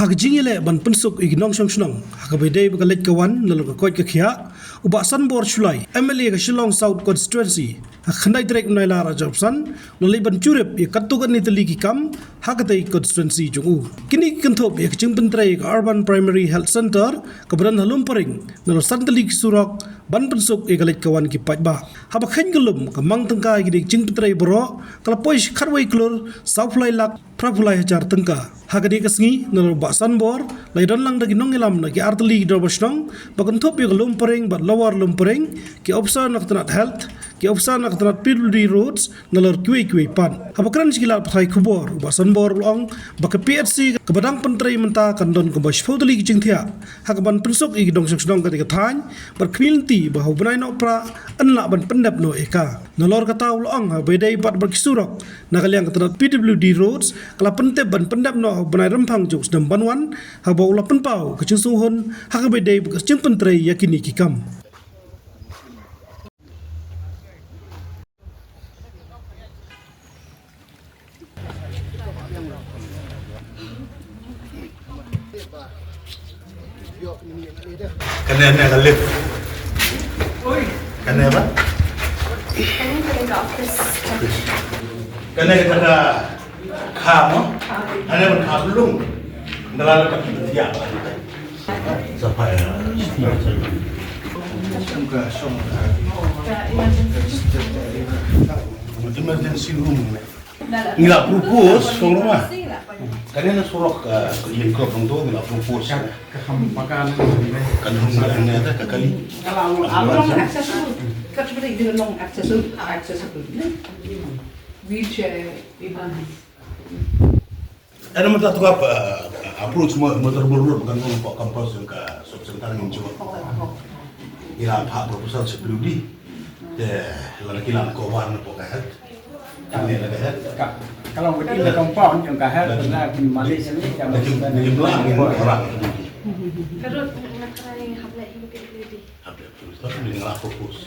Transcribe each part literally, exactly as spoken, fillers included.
Ha ka jingïaleh ban pynsuk ïa ki nongshong shnong ha kaba ïadei bad ka leit ka wan nalor ka koit ka khiah, u Bah Sanbor Shullai, M L A ka Shillong South Constituency, ha ka khyndai tarik u Nailar ar hajar arphew san u la leit ban jurip ïa katto katne tylli ki kam ha katei ka constituency jong u. Kine ki kynthup ïa ka jingpyntrei ïa ka Urban Primary Health Centre kaba don ha Lumparing, nalor san tylli ki surok, ban pynsuk ïa ka leit ka wan ki paidbah. Haba kheiñ ka lum ka mang tyngka ïa kine ki jingpyntrei baroh, ka la poi sha khatwei klur sawphew lai lak phraphew lai hajar tyngka. Ha kane ka sngi, nalor u Bah Sanbor la ïadon lang da ki nongïalam na ki artylli ki dorbar shnong ba kynthup ïa ka Lumparing bad Lower Lumparing, ki ophisar na ka tnat health, ki ophisar na ka tnat P W D roads, nalor kiwei kiwei pat. Haba kren sha ki lad pathai khubor, u Bah Sanbor u la ong ba ka P H C kaba dang pyntrei mynta kan don kumba shiphew tylli ki jingthiah ha kaban pynsuk ïa ki nongshong shnong katei ka thaiñ, bad ka khmih lynti ba ha u bnai Nohprah yn lah ban pyndep noh ïa ka. Nalor kata u la ong, haba ïadei pat bad ki surok, na ka liang ka tnat P W D roads ka la pyntip ban pyndep noh ha u bnai Rymphang jong u snem ban wan, haba u la pynpaw ka jingsngewhun ha kaba ïadei bad ka jingpyntrei ïa kine ki kam. Kane ne ka lift. Kane ba? Kane ka ka kha mo? Kane ba kha lung. Ndala ka ya. Sa pa ya. Emergency room ne. Ngi la propose song ruma. Kane na surok ka yin klop nong to ngi la propose. Ka kham pakan ne. Kan hum ne ta ka kali. Kalau long accessible, ka cuma di long accessible, accessible. Wheelchair, iban. Ana mynta tu ka approach mo motor ball road kan mo pok campus ka sub center ngin cuba. Ila pha proposal sebelum di. Te lagi lan cover na pok ka health. Kami ada health. Kalau within the compound yang ka health na ki malik ni kan lagi lagi belang orang. Kadot nak kena hap lagi lebih lebih. Hap lagi terus tapi dengan fokus.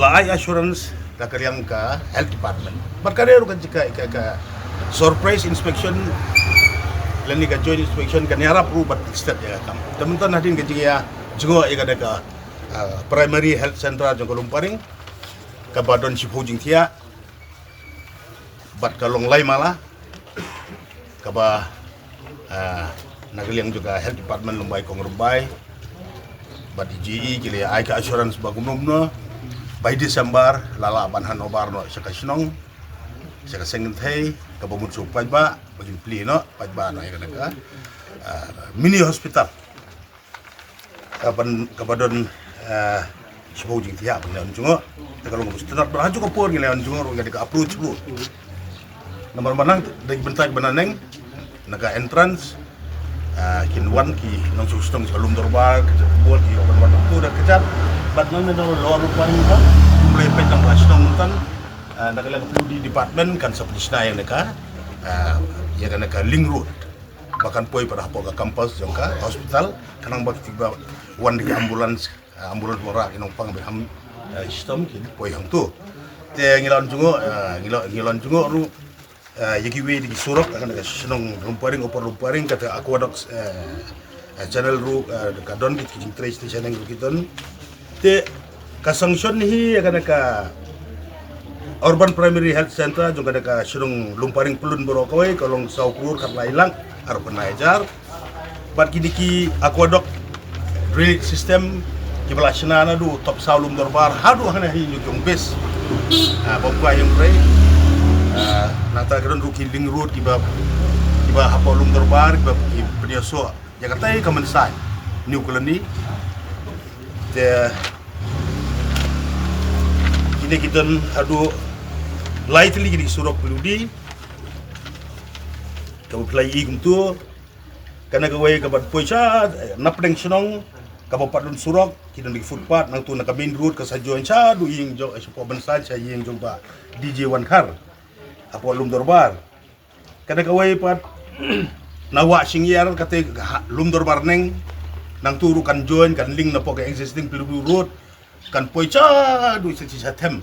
La ai assurance da ka liang ka health department. Bad ka ruh ka jingka ka, ka surprise inspection lane ka joint inspection kan ïarap ruh bad state ïa ka kam. Te mynta hadien ka jingïa jngoh ïa ka da ka, ah, primary health center jong ka Lumparing kaba don shiphew jingthiah. Bad ka long lai mala kaba, ah, na ka liang jong ka health department lymbai kong Rymbai bad D G E ki la ai ka assurance ba kumno kumno by December la lah ban hand over noh sha ka shnong, sha ka seng kynthei kaba mut sha u paidbah ba kin plie noh paidbah noh ïa ka, ah, mini hospital. Ka ban, ka ba don, eh, shiphew jingthiah ba ngi la wan jngoh. Te ka long ka bus tynat ba ha juh ka por ngi la wan jngoh ruh ngi da ka approach ruh. Namar ba nang da ki bynta ba na neng na ka entrance, eh, kin wan ki nongshong shnong sha Lumdorbar ka jaka bor ki wan wan tu da ka jaka. Bad nang na da lo ru pan ka mlei peit nang ba shnong tan, eh, na ka leng P W D department kan sa pynshna ïa na ka, eh, ïa na ka link road. Ba kan poi pat hapoh ka campus jong ka hospital, khnang ba ki ba wan da ki ambulance, eh, ambulance ba rah ki nongpang ba ham, eh, system ki poi hangto. Te ngi la wan jngoh, eh, ngi la, ngi la wan jngoh ruh, eh, ïa kiwei de ki surok, ha kane ka shnong Lumparing, Upper Lumparing, kata aqueduct, eh, eh, channel ruh, eh, ka don ki, ki jingtrei station ruh ki don. Te ka sanction hi ïa kane ka Urban Primary Health Center jong kane ka shnong Lumparing pyllun baroh kawei ka long saw klur khatlai lak arphew lai hajar. Bad kine ki aqueduct drainage system kiba la shna naduh top saw Lumdorbar haduh hangne ha ïing jong base. Ah, bad ka ïing rei. Ah, nangta ka don ruh ki link road kiba, kiba hapoh Lumdorbar kiba ki pynïasoh. Ïa katai ka Mynsai New Colony. Te kine ki don haduh lai tylli kine ki surok P W D. Kaba phi la ïohi kumto. Kane kawei kaba poi sha, eh, na pdeng shnong kaba pat don surok, ki don ki footpath, nangto na ka main road ka sa join shaduh ïing jong, eh, shapoh Mynsai sha ïing jong Bah D J Wankhar hapoh Lumdorbar. Kane kawei pat na Wah Shingiar kata ha Lumdorbar Neng, nangtu ruh kan join, kan link na pok ka existing P W D road, kan poi cha du sa chi sa them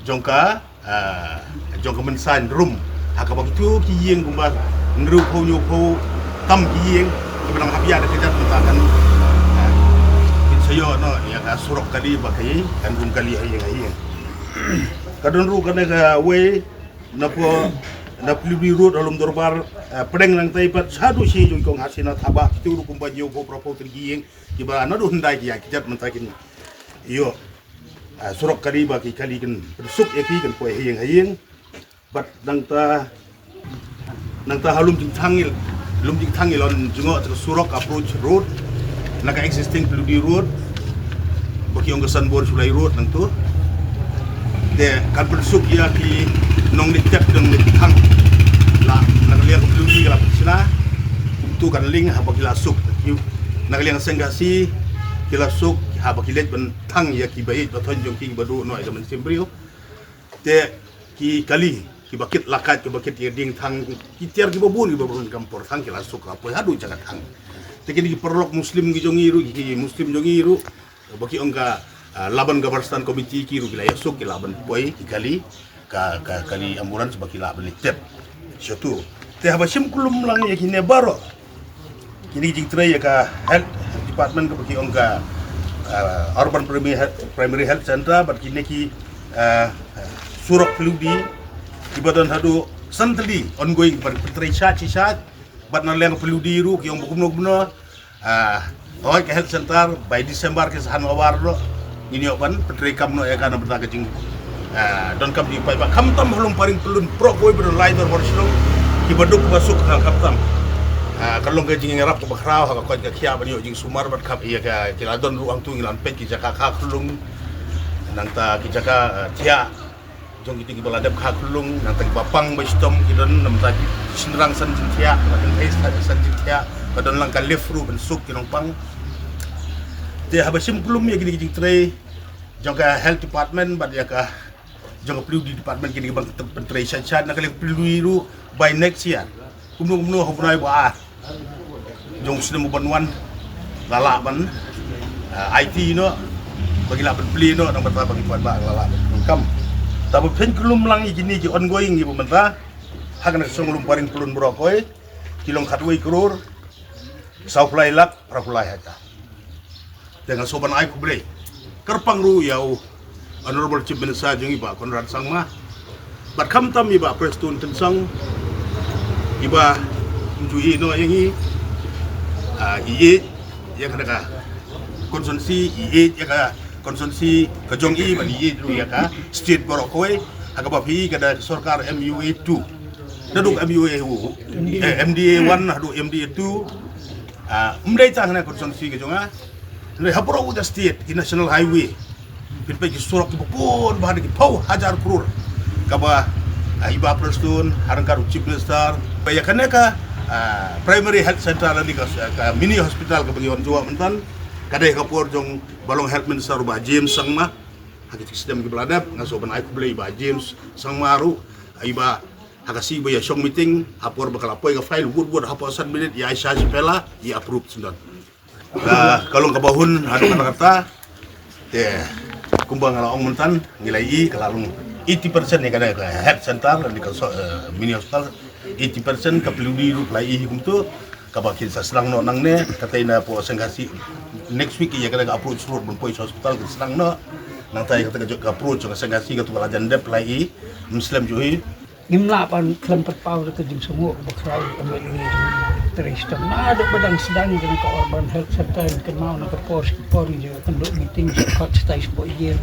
jong ka, ah, jong ka Mynsain rum. Ha kaba kitu ki ïing kumba hynriew phew hynñiew phew tam ki ïing kiba nang hap ïa da ka jat mynta kan, ah, kin sa ïoh noh ïa ka surok kali ba ki kan rum kali ha ïing ha ïing. Ka don ruh kane kawei na pdeng na P W D road ha Lumdorbar, ah, pdeng nangtai pat sa du shi jong kong Hasina Thabah kitu ruh kumba hynñiew phew phra phew tylli ki ïing kiba na du hyndai ki ïa ki jat mynta kin ïoh, ah, surok kali ba ki kali kin pynsuk ïa ki kan poi ha ïing ha ïing. Bad nangta, nangta ha Lumjingthang, Lumjingthang i la wan jngoh ka surok approach road na ka existing P W D road ba ki ong ka Sanbor Shullai road nangtu. Te kan pynsuk ïa ki nongleit tep nongleit thang la na ka liang P W D ka la pynshna. Kumtu kan link haba ki la suk ki na ka liang Seng Khasi, ki la suk haba ki leit ban thang ïa ki ba ïeit ba thon jong ki ba duh noh ïa ka mynsiem briew. Te ki kali kiba kit lakat, kiba kit ïa dieng thang, ki tiar kiba bun, kiba bun kam por thang ki la suk la poi haduh jaka thang. Te kine ki paralok Muslim ki jong i ruh, ki Muslim jong i ruh ba ki ong ka, ah, Laban Gabarstan Committee ki ruh ki la ïa suk ki la ban poi ki kali, ka, ka kali ambulance ba ki la ban leit tep shatu. Te haba shim kulum lang ïa kine baroh, kine ki jingtrei ïa ka health department kaba ki ong ka, ah, Urban Primary Health, Primary Health Center bad kine ki, ah, surok P W D kiba don haduh san tylli ongoing ban pyntrei shad shi shad. Bad na liang P W D ruh ki ong ba kumno kumno, ah, hoi ka health center by December ki sa han awar ruh ngin ïoh ban pyntrei kam noh ïa ka na bynta ka jing, ah, donkam jingpaidbah khamtam ha Lumparing Pyllun, baroh kawei ba don lai dor bor shnong kiba duk ba suk ha khamtam. Ah, ka long ka jingïarap kaba khraw ha ka koit ka khiah ban ïoh jingsumar bad kham ïa ka ki la don ruh hangtu ngi la peit ki jaka kha khunlung, nangta ki jaka, ah, thiah jong kito kiba la dep kha khunlung, nangta kiba pang ba shitom ki don, nangta ki shynrang san jingthiah, ba kynthei san, san jingthiah, ka don lang ka lift ruh ban suk ki nongpang. Te haba shim kulum ïa kine ki jingtrei jong ka health department bad ïa ka jong ka P W D department kine ki ban pyntrei shad shad na ka liang P W D ruh by next year. Kumno kumno ha u bnai ba ar jong u snem uban wan la lah ban, ah, aiti noh ba ki lah ban plie noh nang bynta ba ki paidbah la lah ban kam. Te ba phin kulum lang ïa kine ki ongoing ïa ba mynta ha kane ka shnong Lumparing Pyllun baroh kawei ki long khatwei klur saw phew lai lak phra phew lai hajar. Te nga sngewbha ban ai khublei kyrpang ruh ïa u Honorable Chief Minister jong i Bah Conrad Sangma bad khamtam i Bah Prestone Tynsong, iba ju ïeh noh ïa ngi, ah, i ïeit ïa ka constituency, i ïeit ïa ka constituency ka jong i bad i ïeit ruh ïa ka state baroh kawei ha kaba phi ka da ka sorkar M U A two. Naduh M U A, eh, M D A one haduh M D A two. Ah, ym dei tang ha constituency ka jong nga, hynrei ha baroh ka state ki national highway phin peit ki surok kiba bun bha, ki phew hajar klur kaba, ah, i Bah Prestone ha ryngkat u Chief Minister ba ïa kane ka, ah, primary health center lane ka, ka mini hospital kaba ngi wan jngoh mynta ka dei ha ka por jong ba long health minister u Bah James Sangma. Ha ki snem kiba la dep nga sngewbha ban ai khublei Bah James Sangma ruh, iba ha ka sngi ba ïa shong meeting ha por ba ka la poi ka file wut wut hapoh san minit ïa ai sha shi pela ïa approve shen don. Ka, ka long kaba hun haduh katta katta. Te kumba nga la ong mynta ngi la ïohi ka la long eighty percent ïa ka, ka health center lane ka so, eh, mini hospital, eighty percent ka P W D ruh ka la ïohi kumto. Kaba kin sa sdang noh nangne, kata ina pdeng Seng Khasi next week ïa kata ka approach road ban poi sha hospital kin sdang noh. Nangta ïa kata ka jong ka approach ka Seng Khasi katu ka la jan dep la i, ym slem ju hi. Ngim lah ban khlem pat paw da ka jingsngew ba khraw ka met ngi trei shitom. Naduh ba dang sdang ïa ka urban health center, kynmaw na ka por sha ka por ngi ju ïakynduh meeting sha khot sha tai sha bok ïing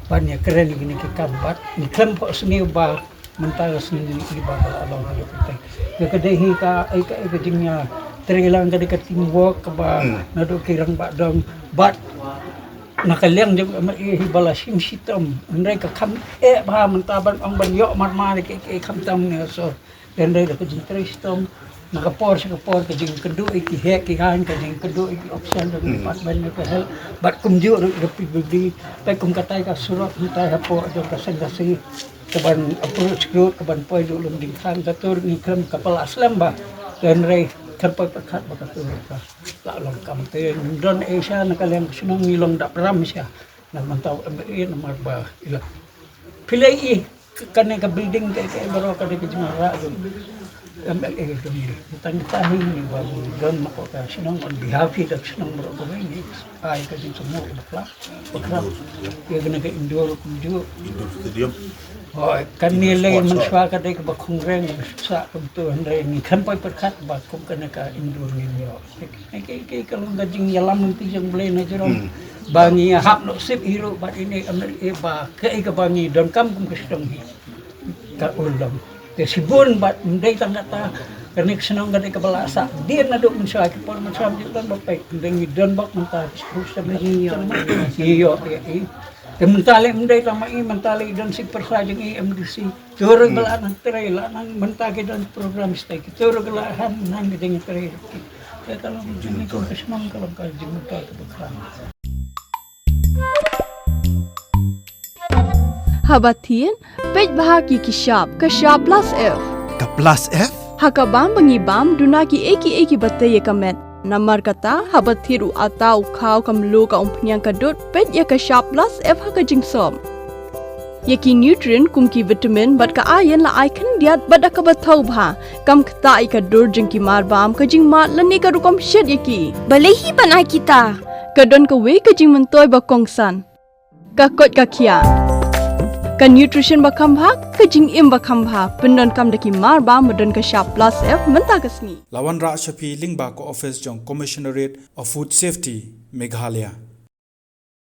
ban ïakren ïa kine ki kam, bad ngi khlem pat sngew ba mynta ka sngi ngi i ba ka la long ha ïoh kata. Ïa ka dei hi ka, ïa ka, ïa ka jingïatrei lang ka dei ka teamwork kaba naduh ki rangbah dong bad na ka liang jong ka M L A hi ba la shim shitom. Hynrei ka kham eh bha mynta ban ong ban ïoh mar mar ïa ka, ka, ka khamtam ne so. Hynrei da ka jingtrei shitom na ka por sha ka por, ka jingkynduh ïa ki heh ki haiñ, ka jingkynduh ïa ki option jong ka department jong ka health bad kumjuh ruh ka P W D. Peit kum katai ka surok mynta hapoh jong ka Seng Khasi. Ka ban approach road, ka ban poi ruh Lumjingthang, kato ruh ngi khlem ka pala slem bha. Kan rei kan poi pyrkhat ba ka tur ka la long kam te don Asia na ka liang shnong ngi long dap ram sha na mantau em e namar ba ila pilai i kane ka building ka ka baro ka de ka jingara lu M L A ka ni tang ta hi ni ba don ma ko ka shnong on behalf i da shnong baro ko ni ai ka jing semua bakla bakla ya kena ka indoor kumju. Indoor stadium. Hoi, kan ni lei mynshuwa ka dei kaba khongreng kaba suksa kumtu hynrei ngi khlem poi pyrkhat ba kum kane ka indoor ngi ïoh. Kei kei ka long ka jingïalam lynti jong U Blei na jrong ba ngi hap noh sip hi ruh bad ine M L A ba kaei kaba ngi donkam kum ka shnong hi. Ka urlong. Te shibun bad ym dei tang kata kane ka shnong ka dei kaba la sah dien naduh mynshuwa ki por mynshuwa ym don ba peit ym dei ngi don bok mynta ki shu stem ngi ïoh ïa i. Te mynta lei ym dei tang ma i mynta lei don sik pyrsa jong i M D C. Te ruh ba la nang trei la nang mynta ki don program stei ki te ruh ba la han nang ki dei ngi trei. Te ka long jingmyntoi ka shnong ka long ka jingmyntoi kaba khrang. Haba thied, peit bha ki ki shap, ka shap plus F. Ka plus F? Ha ka bam ba ngi bam, duna ki ei ki ei kiba tei ïa ka met. Namar kata, haba thied u atta u khaw ka mluh ka umphniang ka dud, peit ïa ka shap plus F ha ka jingsop. Ïa ki nutrient kum ki vitamin bad ka iron la ai khyndiat bad da kaba thaw bha. Kam ktah ïa ka dur jong ki mar bam, ka jingmad lane ka rukom shet ïa ki. Balei hi ban ai kita? Ka don kawei ka jingmyntoi ba kongsan. Ka koit ka khiah. Ka nutrition ba kham bha, ka jingim ba kham bha. Pyndonkam da ki mar bam ba don ka shap plus F mynta ka sngi. La wanrah sha phi lyngba ka office jong Commissionerate of Food Safety, Meghalaya.